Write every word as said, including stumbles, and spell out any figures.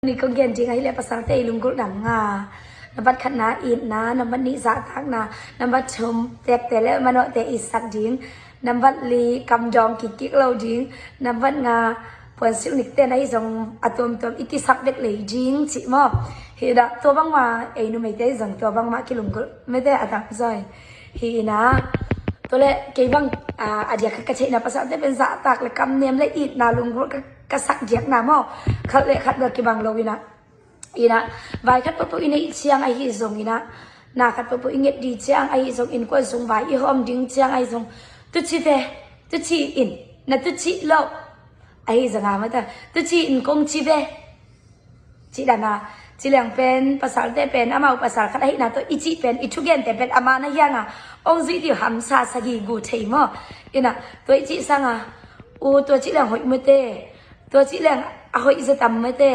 Ni kong gen ding ahih leh pasalte i lunggulh dang nga. Nambat khatna itna, nambat nih zahtakna, nambat thum tekte le manawhte itsak ding, nambat li kamdawng kikkik lo ding, nambat nga puansilh nikten ahi zong a tuamtuam i kisak bek lei ding cih maw. Hi dah tua bangmah ei numeite ahi zong tua bangmah kilunggulh mete a tam zaw hi. Hi inah tua le kei bang a diak ka theihna pasalte pen zahtak le kamnem le itna lunggulh ka ka sak diakna maw, khat le khat bel kibang lo inah. Inah vai khat peuhpeuh i neih ciang ahi zong inah, na khat peuhpeuh i nget ding ciang ahi zong, innkuan sung vai i hawm ding ciang ahi zong, tuci ve, tuci in, na tuci lo ahi zong a mata, tuci in kong ci ve. Ci dana ci leng pen pasalte pen amau pasal khat ahihna tawh i cih pen i thugente pen ama na hianga ong zuih dih hamsa sagih gu thei maw. Inah tua i cih sanga u tua ci leng hoih mate, tua ci leng a hoih zatam mate,